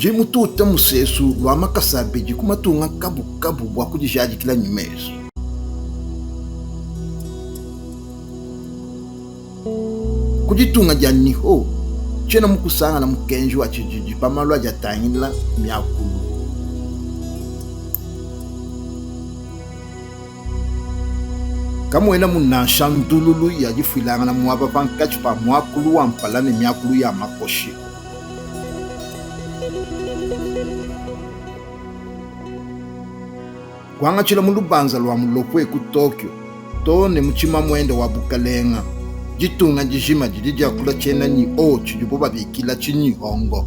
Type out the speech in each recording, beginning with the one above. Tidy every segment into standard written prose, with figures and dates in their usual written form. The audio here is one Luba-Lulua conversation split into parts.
Ndi mutuute musesu lua makasa abidi ku matunga kabukabu bua kudijadikila ne mesu. Ku ditunga dia Niho, tshiena mukusangana mukenji wa tshididi pa malu adi atangila miakulu. Kamuenamu nansha ndululu ya difuilangana muaba pankatshi pa muakulu wa mpala ne miakulu ya makoshi. Kuangatshila mu lubanza lua Mulopwe ku Tokyo too ne mu tshimamuende wa bukalenga, ditunga dijima didi diakula tshiena Nihon tshidibo babikila tshi-Nihongo.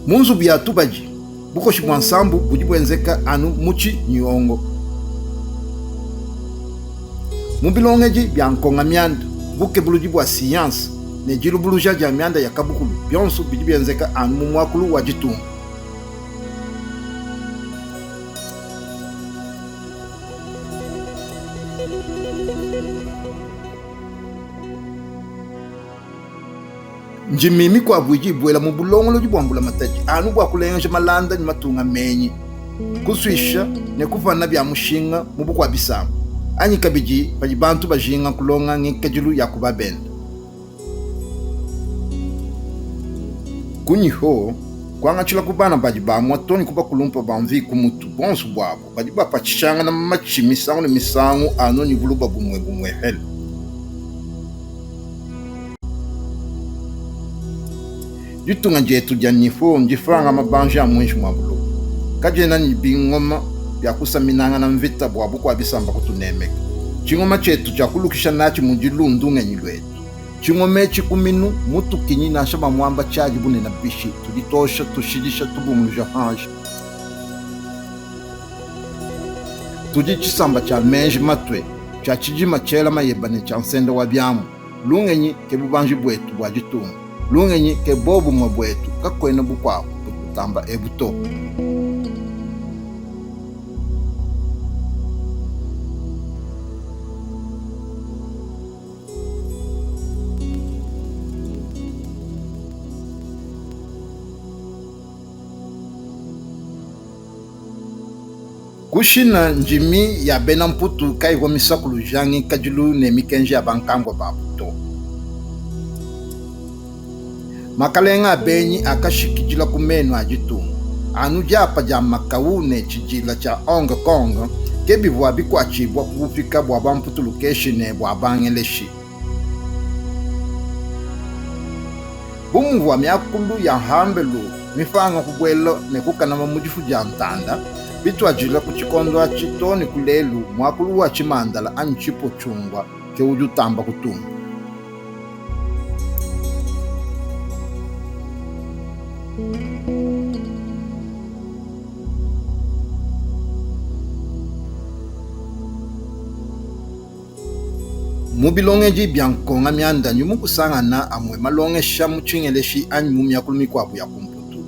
Mu nzubu ya tubadi, bukoshi bua nsambu budi buenzeka anu mu tshi-Nihongo. Mu bilongedi bia nkonga-mianda, bukebuludi bua siyanse ne dilubuluja dia mianda ya kabukulu bionso bidi bienzeka anu mu muakulu wa ditunga. Ndimi mikuabu idi ibuela mu bulongolodi bua mbulamatadi anu bua kulengeja malanda ne matunga menyi, kusuisha ne kupana bia mushinga mu bukua-bisamba, anyi kabidi padi bantu bajinga kulonga ngikadilu ya ku babende. Ku Niho, kuangatshila ku bana badi bamua too ne ku bakulumpa ba mvi ku mutu, bonso buabu badi bapatshishangana matshi misangu ne misangu anu ne buluba bumue bumuepele. Ditunga dietu dia Niho ndipanga mabanji a muinshi mua buloba. Kadiena ne bingoma bia kusaminangana mvita bua bukua-bisamba kutunemeka. Tshingoma tshietu tshia kulukisha natshi mudilu ndungenyi luetu. Tshingoma etshi ku minu, mutukinyi nansha bamuamba tshiadi bunene bishi, tudi tuosha, tushidisha, tubunguluja panshi. Tudi tshisamba tshia meji matue, tshia tshidima tshiela mayeba ne tshia nsenda wa biamu. Lungenyi ke bubanji buetu bua ditunga. Lungenyi ke bobumue buetu, kakuena bukuabu budi butamba ebu to. Ku Chine, ndimi ya bena Mputu kayivua misakuluja ngikadilu ne mikenji ya bankambua babu to. Makalenga a benyi akashikidila ku menu a ditunga. Anu diapa dia Macau ne tshidiila tshia Hong Kong ke bivua bikuatshibua ku bupika bua Bamputulukeshi ne bua Bangeleshi. Bu muvua miakulu ya hambelu mipanga kubuela ne kukanama mu difu dia ntanda, bituadijila ku tshikondo atshi too ne ku lelu, muakulu wa tshimandala anyi tshipo-tshiungwa ke udi utamba kutumba. Mu bilongedi bia nkonga-mianda ndi mukusangana amue malongesha mu tshingeleshi anyi mu miakulu mikuabu ya ku Mputu.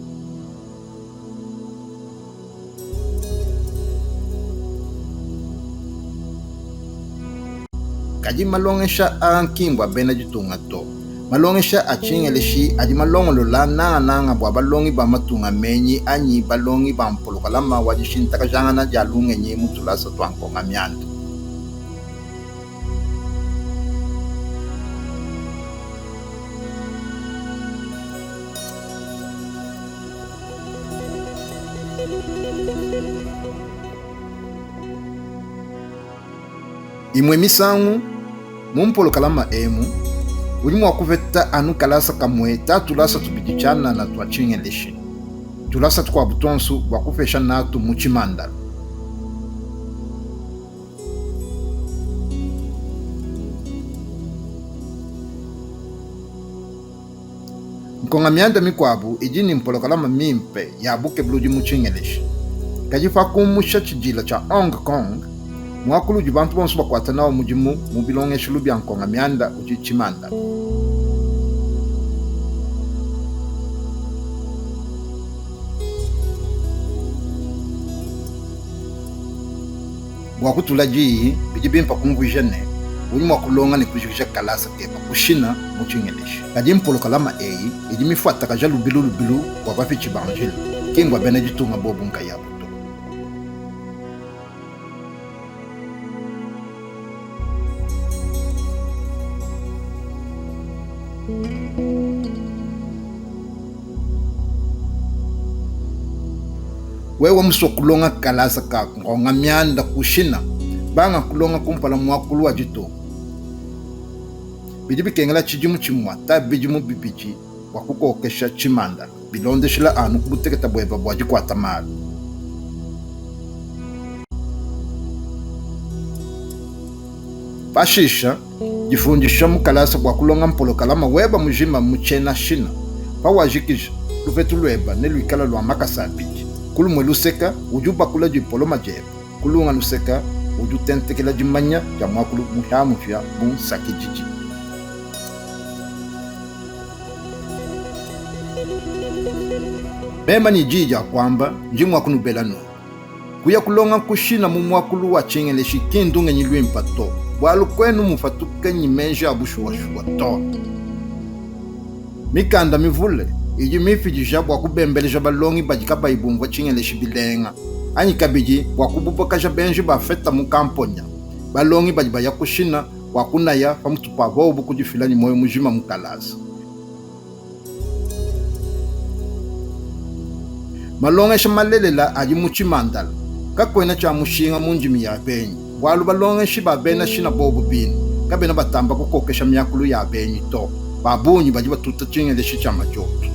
Kadi malongesha aa ki mbua bena ditunga to. Malongesha a tshingeleshi adi malongolola nangananga bua balongi ba matunga menyi anyi balongi ba mpolokalama wa dishintakajangana dia lungenyi mu tulasa tua nkonga-mianda. Imue misangu, mu mpolokalama emu, udi mua kupeta anu kalasa kamue ta tulasa tubidi tshianana tua tshingeleshi, tulasa tukuabu tuonso bua kupesha natu mu tshimandala. Nkonga-mianda mikuabu idi ne mpolokalama mimpe ya bukebuludi mu tshingeleshi. Kadi pa kumusha tshidiila tshia Hong Kong, Muakulu udi bantu bonso bakuata nawu mudimu mu bilongeshilu bia nkonga-mianda udi tshimandala. Bua kutula diyi, bidi bimpe kumvuija ne, udi mua kulonga ne kujikija kalasa keba ku Chine mu Tshingeleshi. Kadi mpolokalama eyi idi mifuatakaja lubilu lubilu bua bapitshi ba njila, ki mbua bena ditunga bobu nkayabu to. Wewe musue kulonga kalasa ka nkonga mianda ku Chine, banga kulonga kumpala muakulu wa ditunga. Bidi bikengela tshidimu tshimue ta bidimu bibidi bua kukokesha tshimandala, bilondeshila anu ku butekete buebe bua dikuata malu. Pashisha, difundisha mu kalasa bua kulonga mpolokalama weba mujima mu tshiena Chine. Pawajikija, lupetu lueba neluikala lua makasa abidi. Ku lumue luseka, udi ubakula dipoloma dieba, ku lunga luseka, udi utentekela dimanya dia muakulu mupiamupia bu nsakididi. Mema ne diyi dia kuamba, ndi mua kunubela nunku. Kuya kulonga ku Chine mu muakulu wa Tshingeleshi ki ndungenyi luimpe to, bualu kuenu mupatuke ne meji a bushuwashuwa to. Mikanda mivule idi mifidija bua kubembeleja balongi badi kabayi bumvua Tshingeleshi bilenga, anyi kabidi bua kububakaja benji ba feta mu kamponya. Balongi badi baya ku Chine bua kunaya pamutu pa bobu kudifila ne muoyo mujima mu kalasa. Malongesha malelela adi mu tshimandala. Kakuena tshia mushinga mu ndimi ya benyi, bualu balongeshi ba bena China bobu bine kabena batamba kukokesha miakulu ya benyi to. Ba bungi badi batuta tshingeleshi tshia madioto.